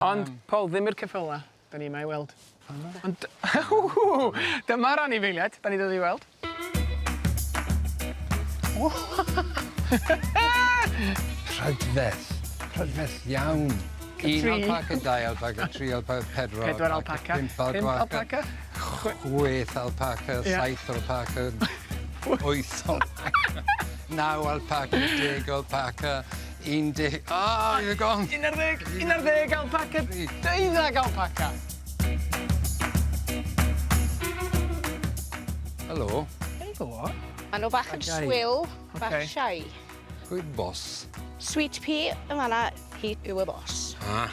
Ond, Paul, ddim i'r ceffyla 'da ni yma i weld. Ond, dyma'r anifeiliaid 'da ni ddod i weld. Prydferth. Prydferth iawn. Un alpaca, dau alpaca, tri alpaca, pedwar alpaca, pedwar alpaca, pump alpaca, chwech alpaca, saith alpaca, wyth alpaca, naw alpaca, deg alpaca, 11... Oh, you're gone! 11, 11 alpaca, 12 alpaca. Helo. Helo. Maen nhw bach yn swil, bach shy. Pwy boss? Sweet Pea yn fanna, hi yw y boss. Ah.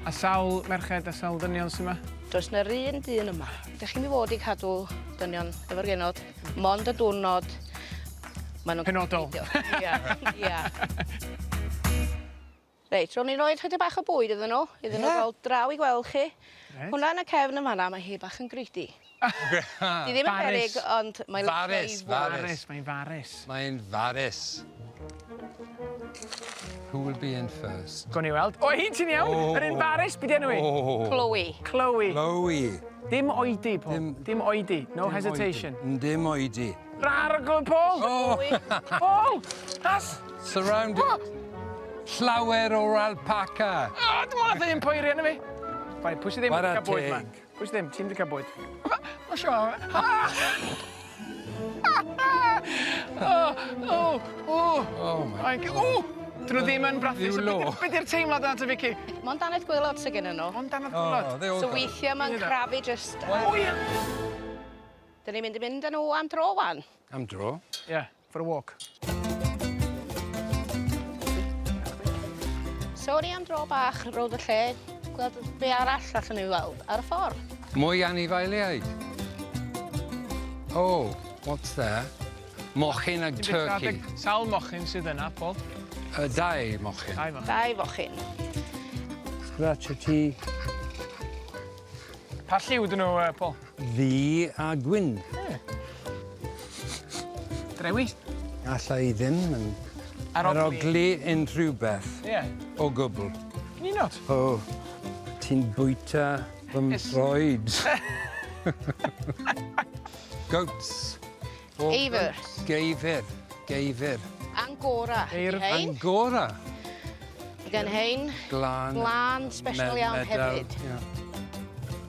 A sawl merched a sawl dynion sy'n yma? Does na'r un dyn yma. Dych chi'n mynd fod i cadw dynion efo'r genod, mond y diwrnod Maen nhw'n... Penodol. Ia, ia. Reit, ro'n i'n rhoi chydig bach o bwyd iddyn nhw, iddyn nhw ddod draw i gweld chi. Reit. Hwnna yn y cefn yn fan'na, mae hi bach yn greedy. Di ddim yn beryg, ond mae'n licio i Farus, fod. farus. Farus, mae'n farus. Mae'n farus. Who will be in first? Gawn ni weld. O, hi, ti'n iawn? Oh. Yr un farus, be di enw hi? Oh. Chloe. Chloe. Chloe. Dim oedi, Paul. Dim- Dim oedi. No Dim hesitation. oedi. Dim oedi. Rargl, Paul! Oh, Paul! As! surrounded. Llawer o'r alpaca. O, dwi'n meddwl nath un poeri arno fi. Bai, pwy sydd ddim wedi Chwarae cael bwyd ma? teg. Pwy sydd ddim? Ti'n wedi cael bwyd. Ma sio. O, o, o. Oh my God. O! Dyn nhw ddim yn brathu. Yw So, lo. be di'r teimlad yna, Vicky? Mond dannedd gwaelod sydd gennyn nhw. Ond dannedd Oh, gwaelod. they all So got it. weithiau mae'n crafu just... O, ie. Dyn ni'n mynd i mynd â nhw am dro wan. Am dro? Yeah, for a walk. So ni am dro bach rownd y lle, gweld be arall allwn ni weld ar y ffordd. Mwy anifeiliaid. Oh, what's there? Mochyn ag turkey. Sawl mochyn sydd yna, Paul? Dau mochyn. Dau mochyn. Dau fochyn. Scratch y ti. Pa lliw dyn nhw, Paul? Ddu a gwyn. Yeah. Drewi? Alla i ddim yn arogli unrhyw beth. Yeah. O gwbl. Can you not? O, ti'n bwyta fy mhroed. Goats. Geifr. Geifr. Geifr. Angora. Geirf. Angora. Gan hein. Glân. Glân, special iawn hefyd. Yeah.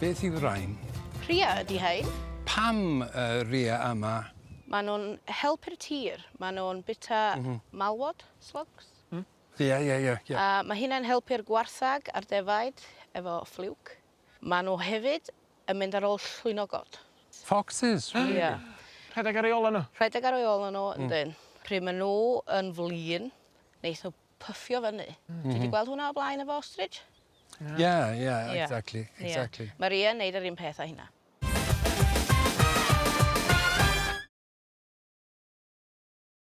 Beth yw rhain? Rhia ydy hein. Pam y rhia yma? Maen nhw'n helpu'r tir. Maen nhw'n bwyta malwod, slugs. Ie, ie, ie. ie. A mae hynna'n helpu'r gwarthag a'r defaid efo ffliwc. Maen nhw hefyd yn mynd ar ôl llwynogod. Foxes, really? Ie. Rhedeg ar eu ôl nhw? Rhedeg ar eu ôl nhw, yndyn. Pryd maen nhw yn flin, neith nhw pyffio fyny. Ti wedi gweld hwnna o blaen efo ostrich? Ie, ie, exactly, exactly. Mae Ria yn neud yr un peth â hynna.